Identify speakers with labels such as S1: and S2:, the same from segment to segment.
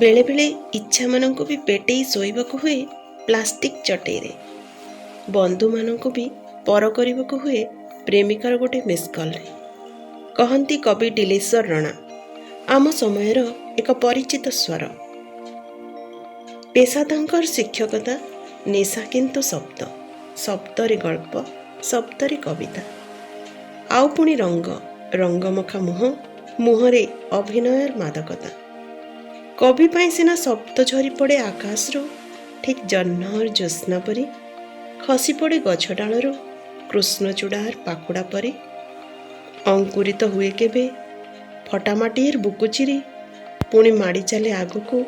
S1: ବେଳେବେଳେ ଇଚ୍ଛାମାନଙ୍କୁ ବି ପେଟେଇ ଶୋଇବାକୁ ହୁଏ ପ୍ଲାଷ୍ଟିକ୍ ଚଟେଇରେ। ବନ୍ଧୁମାନଙ୍କୁ ବି ପର କରିବାକୁ ହୁଏ ପ୍ରେମିକାର ଗୋଟେ ମିସ୍ କଲ୍ରେ। କହନ୍ତି କବି ଡିଲେଶ୍ୱର ରଣା, ଆମ ସମୟର ଏକ ପରିଚିତ ସ୍ୱର। ପେଶା ତାଙ୍କର ଶିକ୍ଷକତା, ନିଶା କିନ୍ତୁ ଶବ୍ଦ। ଶବ୍ଦରେ ଗଳ୍ପ, ଶବ୍ଦରେ କବିତା, ଆଉ ପୁଣି ରଙ୍ଗ, ରଙ୍ଗମଖା ମୁହଁ, ମୁହଁରେ ଅଭିନୟର ମାଦକତା। କବି ପାଇଁ ସିନା ଶବ୍ଦ ଝରିପଡ଼େ ଆକାଶରୁ, ଠିକ୍ ଜହ୍ନର ଜ୍ୟୋତ୍ସ୍ନା ପରି, ଖସିପଡ଼େ ଗଛ ଡାଳରୁ କୃଷ୍ଣଚୂଡ଼ାର ପାଖୁଡ଼ା ପରି। ଅଙ୍କୁରିତ ହୁଏ କେବେ ଫଟାମାଟିର ବୁକୁ ଚିରି, ପୁଣି ମାଡ଼ି ଚାଲେ ଆଗକୁ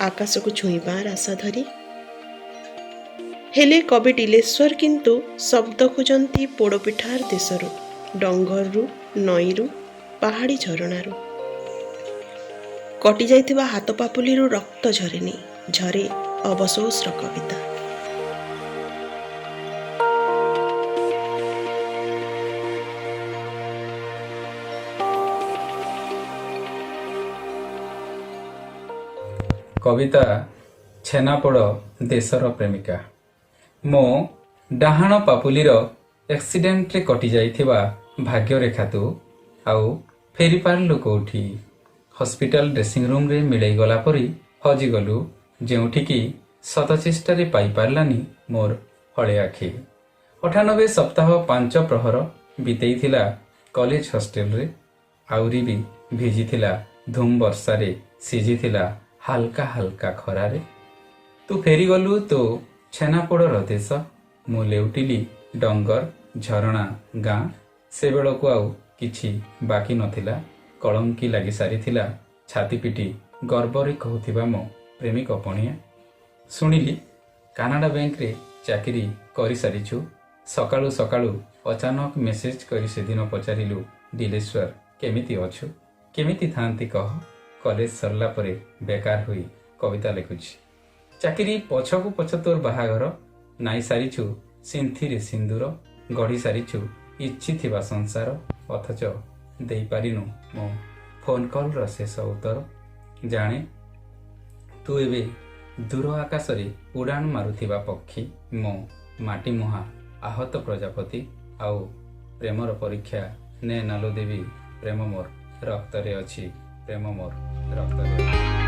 S1: ଆକାଶକୁ ଛୁଇଁବାର ଆଶା ଧରି। ହେଲେ କବି ଡିଲେଶ୍ୱର କିନ୍ତୁ ଶବ୍ଦ ଖୋଜନ୍ତି ପୋଡ଼ପିଠାର ଦେଶରୁ, ଡଙ୍ଗରରୁ, ନଈରୁ, ପାହାଡ଼ି ଝରଣାରୁ। କଟିଯାଇଥିବା ହାତ ପାପୁଲିରୁ ରକ୍ତ ଝରେନି, ଝରେ ଅବସୋସର କବିତା।
S2: କବିତା ଛେନାପୋଡ଼ ଦେଶର ପ୍ରେମିକା। ମୋ ଡାହାଣ ପାପୁଲିର ଆକ୍ସିଡେଣ୍ଟରେ କଟିଯାଇଥିବା ଭାଗ୍ୟରେଖା ତୁ ଆଉ ଫେରିପାରିଲୁ କୋଉଠି? ହସ୍ପିଟାଲ ଡ୍ରେସିଂ ରୁମ୍ରେ ମିଳେଇଗଲା ପରି ହଜିଗଲୁ, ଯେଉଁଠିକି ଶତ ଚେଷ୍ଟାରେ ପାଇପାରିଲାନି ମୋର ହଳେ ଆଖି। 98 ସପ୍ତାହ 5 ପ୍ରହର ବିତେଇଥିଲା କଲେଜ ହଷ୍ଟେଲରେ। ଆଉରି ବି ଭିଜିଥିଲା ଧୁମ୍ ବର୍ଷାରେ, ସିଝିଥିଲା ହାଲକା ହାଲକା ଖରାରେ। ତୁ ଫେରିଗଲୁ ତୋ ଛେନାପୋଡ଼ର ଦେଶ, ମୁଁ ଲେଉଟିଲି ଡଙ୍ଗର, ଝରଣା, ଗାଁ। ସେବେଳକୁ ଆଉ କିଛି ବାକି ନଥିଲା। କଳଙ୍କି ଲାଗି ସାରିଥିଲା ଛାତି ପିଟି ଗର୍ବରେ କହୁଥିବା ମୋ ପ୍ରେମିକ ପଣିଆ। ଶୁଣିଲି କାନାଡ଼ା ବ୍ୟାଙ୍କରେ ଚାକିରି କରିସାରିଛୁ। ସକାଳୁ ସକାଳୁ ଅଚାନକ ମେସେଜ କରି ସେଦିନ ପଚାରିଲୁ, ଡିଲେଶ୍ୱର କେମିତି ଅଛୁ? କେମିତି ଥାନ୍ତି କହ? କଲେଜ ସରିଲା ପରେ ବେକାର ହୋଇ କବିତା ଲେଖୁଛି। ଚାକିରି ପଛକୁ ପଛ ତୋର ବାହାଘର। ନାଇ ସାରିଛୁ ସିନ୍ଥିରେ ସିନ୍ଦୁର, ଗଢ଼ି ସାରିଛୁ ଇଚ୍ଛିଥିବା ସଂସାର, ଅଥଚ ଦେଇପାରିନୁ ମୋ ଫୋନ୍ କଲ୍ର ଶେଷ ଉତ୍ତର। ଜାଣେ ତୁ ଏବେ ଦୂର ଆକାଶରେ ଉଡ଼ାଣ ମାରୁଥିବା ପକ୍ଷୀ, ମୋ ମାଟି ମୁହାଁ ଆହତ ପ୍ରଜାପତି। ଆଉ ପ୍ରେମର ପରୀକ୍ଷା ନେ ନାଲୋ ଦେବୀ, ପ୍ରେମ ମୋର ରକ୍ତରେ ଅଛି, ପ୍ରେମ ମୋର ରକ୍ତରେ ଅଛି।